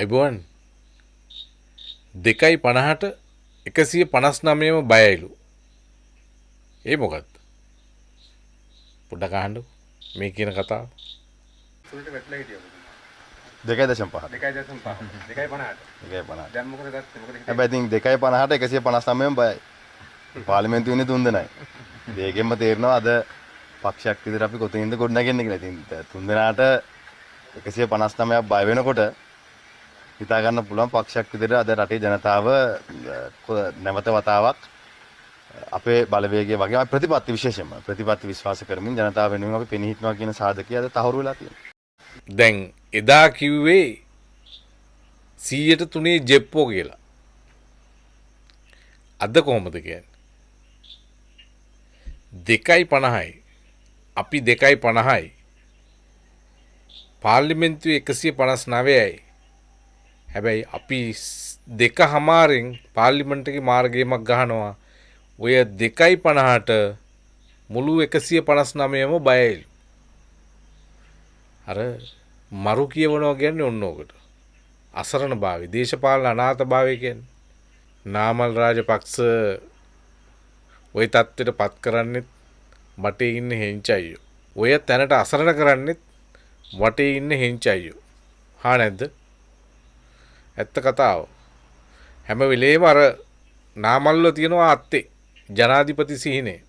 අයිබෝවන් 2.50ට 159ම බයයිලු. ඒ මොකද්ද? පොඩ්ඩක් අහන්නකෝ මේ කියන කතාව. තුනට වැටලා හිටියා ඔබතුමා. 2.5. 2.5. 2.50ට. 2.50. දැන් මොකද ගත්තේ? මොකද හිතන්නේ? හැබැයි ඉතින් 2.50ට 159ම බයයි. පාර්ලිමේන්තුවේ ඉන්නේ තුන් දෙනයි. ඉතින් ඒකෙන්ම තේරෙනවා අද පක්ෂයක් විදිහට අපි කොතනින්ද ගොඩනගන්නේ කියලා. ඉතින් තුන් දෙනාට 159ක් බය වෙනකොට හිතා ගන්න පුළුවන් පක්ෂයක් විදිහට අද රටේ ජනතාව නැවත වතාවක් අපේ බලවේගය වගේම ප්‍රතිපත්ති විශේෂයෙන්ම ප්‍රතිපත්ති විශ්වාස කරමින් ජනතාව වෙනුවෙන් අපි පෙනී හිටනවා කියන සාධකය අද තහවුරු වෙලා තියෙනවා. දැන් එදා කිව්වේ 103 ජෙප්පෝ කියලා. අද කොහොමද කියන්නේ? 2.50යි. අපි 2.50යි. පාර්ලිමේන්තුවේ 159යි. හැබැයි අපි 2.5 පාර්ලිමේන්තුවේ මාර්ගයමක් ගහනවා. ඔය 2.50ට මුළු 159ම බයයිලු. අර මරු කියවනවා කියන්නේ ඔන්න ඕකට. අසරණ භාවය, දේශපාලන අනාථ භාවය කියන්නේ. නාමල් රාජපක්ෂ ඔය තත්ත්වයට පත් කරන්නෙත් වටේ ඉන්න හෙංචයියෝ. ඔය තැනට අසරණ කරන්නෙත් වටේ ඉන්න හෙංචයියෝ. හා නැද්ද? ඇත්ත කතාව. හැම වෙලේම අර නාමල්ව තියෙනවා අත්තේ ජනාධිපති සිහිනේ.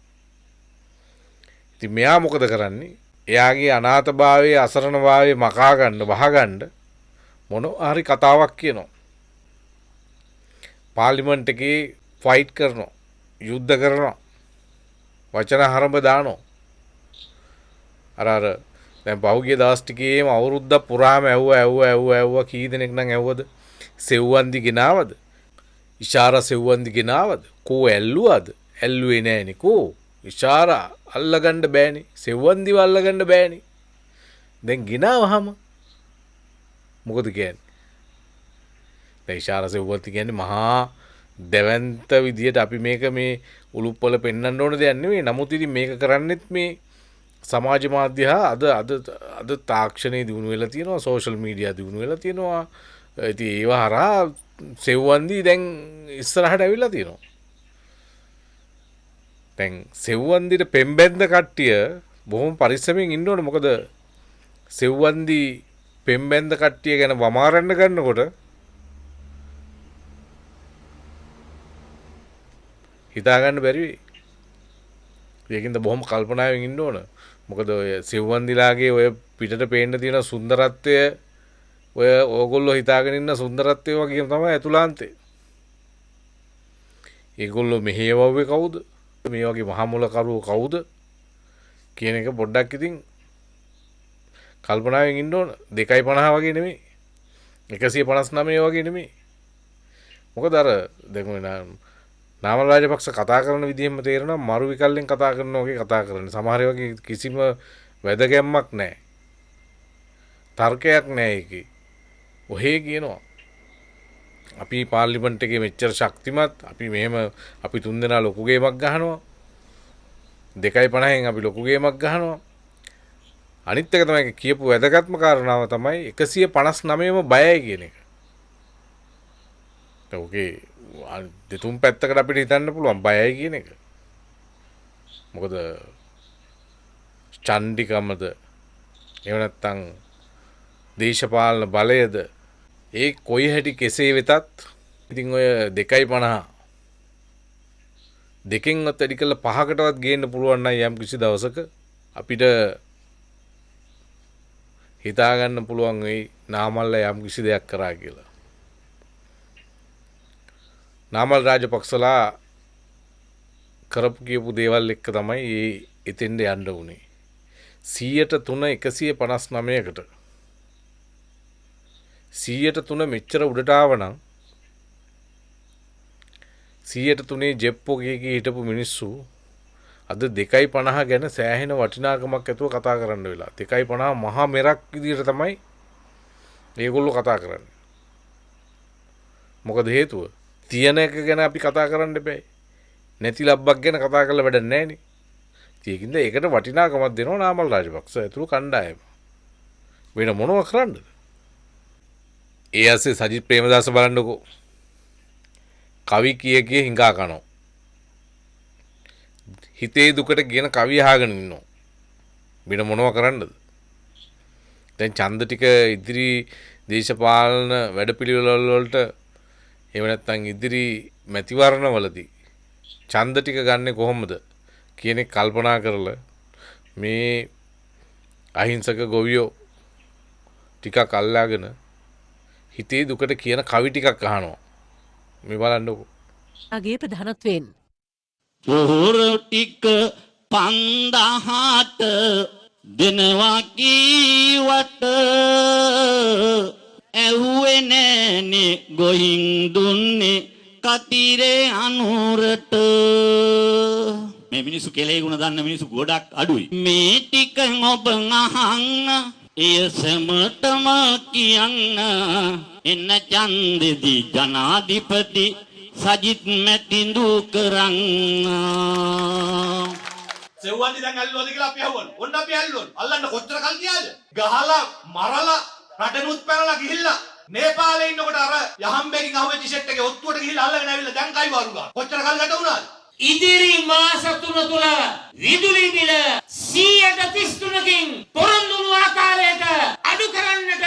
ඉතින් මෙයා මොකද කරන්නේ? එයාගේ අනාථභාවයේ අසරණභාවයේ මකා ගන්න, වහ ගන්න මොන හරි කතාවක් කියනවා. පාර්ලිමේන්තු එකේ ෆයිට් කරනවා, යුද්ධ කරනවා, වචන හරඹ දානවා. අර අර දැන් පහුගිය දවස් ටිකේම අවුරුද්දක් පුරාම ඇහුවා ඇහුවා ඇහුවා ඇහුවා කී දෙනෙක් නම් ඇහුවද? සෙව්වන්දි ගෙනාවද? ඉෂාරා සෙව්වන්දි ගෙනාවද? කෝ ඇල්ලුවද? ඇල්ලුවේ නෑනේ. කෝ ඉෂාරා අල්ලගන්න බෑනේ. සෙව්වන්දිව අල්ලගන්න බෑනේ. දැන් ගෙනාවහම මොකද කියන්නේ? දැන් ඉෂාරා සෙව්වන්දි කියන්නේ මහා දැවැන්ත විදියට අපි මේක මේ උලුප්පල පෙන්වන්න ඕන දෙයක් නෙවෙයි. නමුත් ඉතින් මේක කරන්නෙත් මේ සමාජ මාධ්‍ය හා අද අද අද තාක්ෂණය දියුණු වෙලා තියෙනවා, සෝෂල් මීඩියා දියුණු වෙලා තියෙනවා. ඉතින් ඒවා හරහා සෙව්වන්දි දැන් ඉස්සරහට ඇවිල්ලා තියෙනවා. දැන් සෙව්වන්දිට පෙම්බැඳ කට්ටිය බොහොම පරිස්සමෙන් ඉන්න ඕනේ. මොකද සෙව්වන්දි පෙම්බැඳ කට්ටිය ගැන වමාරන්න ගන්නකොට හිතා ගන්න බැරි වෙයි. ඒකින්ද බොහොම කල්පනාවෙන් ඉන්න ඕන. මොකද ඔය සෙව්වන්දිලාගේ ඔය පිටට පේන්න තියෙන සුන්දරත්වය, ඔය ඕගොල්ලෝ හිතාගෙන ඉන්න සුන්දරත්වය වගේම තමයි ඇතුළාන්තේ. ඒගොල්ලෝ මෙහෙයවුවේ කවුද? මේ වගේ මහා මුලකරුවෝ කවුද කියන එක පොඩ්ඩක් ඉතින් කල්පනාවෙන් ඉන්න ඕන. 2.50 වගේ නෙමෙයි, 159 වගේ නෙමෙයි. මොකද අර දැන් ඔය නාමල් රාජපක්ෂ කතා කරන විදිහෙන්ම තේරෙනවා මරු විකල්යෙන් කතා කරනවා වගේ කතා කරන්නේ. සමහර ඒවාගේ කිසිම වැදගැම්මක් නැහැ, තර්කයක් නැහැ ඒකේ. ඔහේ කියනවා අපි පාර්ලිමේන්තු එකේ මෙච්චර ශක්තිමත්, අපි මෙහෙම, අපි තුන් දෙනා ලොකු ගේමක් ගහනවා, 2.50න් අපි ලොකු ගේමක් ගහනවා. අනිත් එක තමයි කියපු වැදගත්ම කාරණාව තමයි 159ම බයයි කියන එක. දැන් ඔකේ දෙතුන් පැත්තකට අපිට හිතන්න පුළුවන් බයයි කියන එක. මොකද චණ්ඩිකමද එහෙම නැත්නම් දේශපාලන බලයද ඒ කොයි හැටි කෙසේ වෙතත් ඉතින් ඔය 2.50 දෙකෙන්වත් වැඩි කරලා පහකටවත් ගේන්න පුළුවන් නම් යම් කිසි දවසක අපිට හිතා ගන්න පුළුවන් වෙයි නාමල්ල යම් කිසි දෙයක් කරා කියලා. නාමල් රාජපක්ෂලා කරපු කියපු දේවල් එක්ක තමයි ඒ එතෙන්ට යන්න වුනේ. 103 159කට 103 මෙච්චර උඩට ආවනම් 103 ජෙප්පෝ කී හිටපු මිනිස්සු අද 2.50 ගැන සෑහෙන වටිනාකමක් ඇතුව කතා කරන්න වෙලා. 2.50 මහා මෙරක් විදියට තමයි ඒගොල්ලෝ කතා කරන්නේ. මොකද හේතුව? තියෙන එක ගැන අපි කතා කරන්න එපැයි. නැති ලබ්බක් ගැන කතා කරලා වැඩක් නැහැනේ. ඉතින් ඒකින්ද ඒකට වටිනාකමක් දෙනවා නාමල් රාජපක්ෂ ඇතුළු කණ්ඩායම. වෙන මොනව කරන්නද? ඒ අස්සේ සජිත් ප්‍රේමදාස බලන්නකෝ. කවි කිය කිය හිඟා කනවා. හිතේ දුකට කියන කවි අහගෙන ඉන්නවා. වෙන මොනව කරන්නද? දැන් ඡන්ද ටික ඉදිරි දේශපාලන වැඩපිළිවෙළ වලට එහෙම නැත්නම් ඉදිරි මැතිවරණවලදී ඡන්ද ටික ගන්නෙ කොහොමද කියන එක කල්පනා කරලා මේ අහිංසක ගොවියෝ ටිකක් අල්ලාගෙන හිතේ දුකට කියන කවි ටිකක් අහනවා. මේ බලන්නකෝ. අගේ ප්‍රධානත්වයෙන් පොහොර ටික 5000ට දෙනවා කීවට ඇහුවේ නෑනේ ගොහින් දුන්නේ කතිරේ අනුරට. මේ මිනිස්සු කෙලේ ගුණ දන්න මිනිස්සු ගොඩක් අඩුයි. මේ ටික ඔබ අහන්න, එය සැමටම කියන්න, එන්න ඡන්දෙදි ජනාධිපති සජිත් මැතිඳු කරන්න. සෙව්වන්දි දැන් ඇල්ලුවද කියලා අපි ඇහුවලු. ඔන්න අපි ඇල්ලුවලු. අල්ලන්න කොච්චර කල් ගියාද? ගහලා මරලා රටෙනුත් පැනලා ගිහිල්ලා නේපාලේ ඉන්නකොට අර යහම්බෙකින් අහුවෙච්ච සෙට් එකේ ඔත්තුවට ගිහිල්ලා අල්ලගෙන ඇවිල්ලා දැන් කයිවාරු ගන්න. කොච්චර කල් ගත වුණාද? ඉදිරි මාස තුන තුල විදුලි බිල 133කින් පොරොන්දු වුණු ආකාරයට අඩු කරන්නට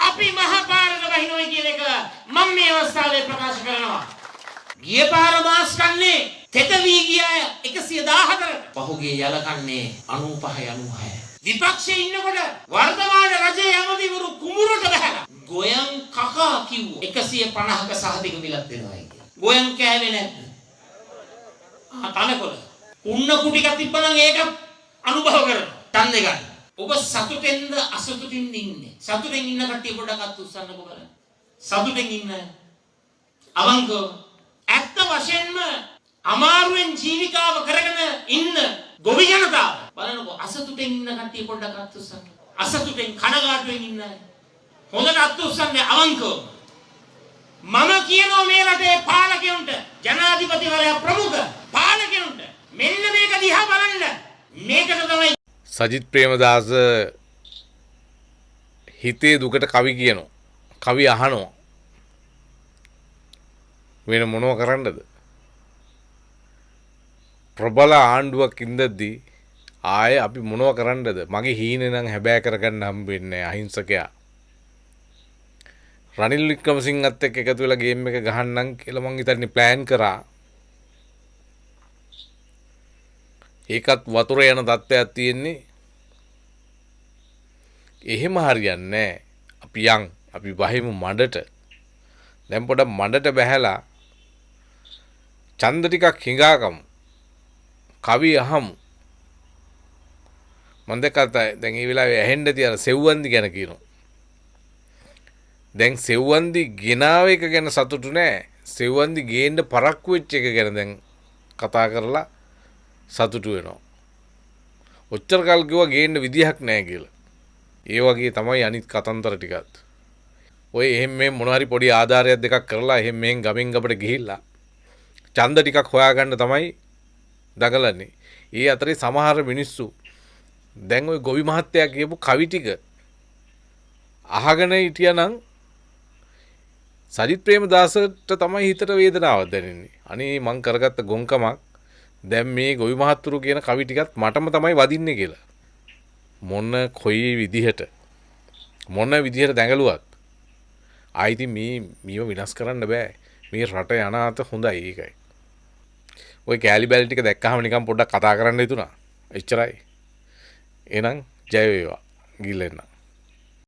අපි මහ පාරට බහිනවා කියන එක මම මේ අවස්ථාවේ ප්‍රකාශ කරනවා. ගිය පාර මාස් කන්නේ තෙත වී ගිය අය 114ට. පහුගිය යල කන්නේ 95 96. විපක්ෂයේ ඉන්නකොට වර්තමාන රජයේ ඇමතිවරු කුඹුරට බහැලා ගොයන් කකා කිව්වා 150ක සහතික මිලක් දෙනවා කියලා. ගොයන් කෑවේ නැද්ද? ආ තනකොළ. උන්න කුටි ටිකක් තිබ්බනම් ඒක අනුභව කරනවා. ඡන්දේ ගන්න. ඔබ සතුටෙන්ද අසතුටින්ද ඉන්නේ? සතුටෙන් ඉන්න කට්ටිය පොඩ්ඩක් අත් උස්සන්නකෝ බලන්න. සතුටෙන් ඉන්න අය. අවංකව ඇත්ත වශයෙන්ම අමාරුවෙන් ජීවිකාව කරගෙන ඉන්න ගොවි ජනතාව බලන්නකෝ, අසතුටෙන් ඉන්න කට්ටිය පොඩ්ඩක් අත් උස්සන්න. අසතුටෙන් කනගාටුවෙන් ඉන්න අය. හොඳට අත් උස්සන්නේ අවංකව. මම කියනවා මේ රටේ පාලකයන්ට, ජනාධිපතිවරයා ප්‍රමුඛ පාලකයන්ට, මෙන්න මේක දිහා බලන්න. මේකට තමයි සජිත් ප්‍රේමදාස හිතේ දුකට කවි කියනවා. කවි අහනවා. වෙන මොනව කරන්නද? ප්‍රබල ආණ්ඩුවක් ඉඳද්දී ආයේ අපි මොනව කරන්නද? මගේ හීනේ නම් හැබෑ කරගන්න හම්බ වෙන්නේ නැහැ අහිංසකයා. රනිල් වික්‍රමසිංහත් එක්ක එකතු වෙලා ගේම් එක ගහන්නම් කියලා මං හිතන්නේ ප්ලෑන් කරා. ඒකත් වතුර යන තත්ත්වයක් තියෙන්නේ. එහෙම හරියන්නේ නැහැ. අපි යන් අපි වහිමු මඩට. දැන් පොඩක් මඩට බැහැලා ඡන්ද ටිකක් හිඟාකමු. කවි අහමු. මං දැක්කත් දැන් මේ වෙලාවේ ඇහෙන්න තියන සෙව්වන්දි ගැන කියනවා. දැන් සෙව්වන්දි ගෙනාව එක ගැන සතුටු නෑ. සෙව්වන්දි ගේන්න පරක්කු වෙච්ච එක ගැන දැන් කතා කරලා සතුටු වෙනවා. ඔච්චර කල් කිව්වා ගේන්න විදිහක් නෑ කියලා. ඒ වගේ තමයි අනිත් කතන්දර ටිකත්. ඔය එහෙම මෙහෙම මොන හරි පොඩි ආධාරයක් දෙකක් කරලා එහෙම මෙහෙන් ගමෙන් ගමට ගිහිල්ලා ඡන්ද ටිකක් හොයාගන්න තමයි දඟලන්නේ. ඒ අතරේ සමහර මිනිස්සු දැන් ওই ගොවි මහත්තයා කියපු කවි ටික අහගෙන හිටියානම් සජිත් ප්‍රේමදාසට තමයි හිතට වේදනාවක් දැනෙන්නේ. අනේ මං කරගත්ත ගොංකමක් දැන් මේ ගොවි මහත්තුරු කියන කවි ටිකත් මටම තමයි වදින්නේ කියලා. මොන කොයි විදිහට මොන විදිහට දැඟලුවත් ආයි ඉතින් මේ මේව විනාශ කරන්න බෑ. මේ රට යන අත හොඳයි ඒකයි. ඔය කෑලි බැලි ටික දැක්කහම නිකන් පොඩ්ඩක් කතා කරන්න හිතුණා. එච්චරයි. එහෙනම් ජය වේවා. ගිහිල්ලා එන්න.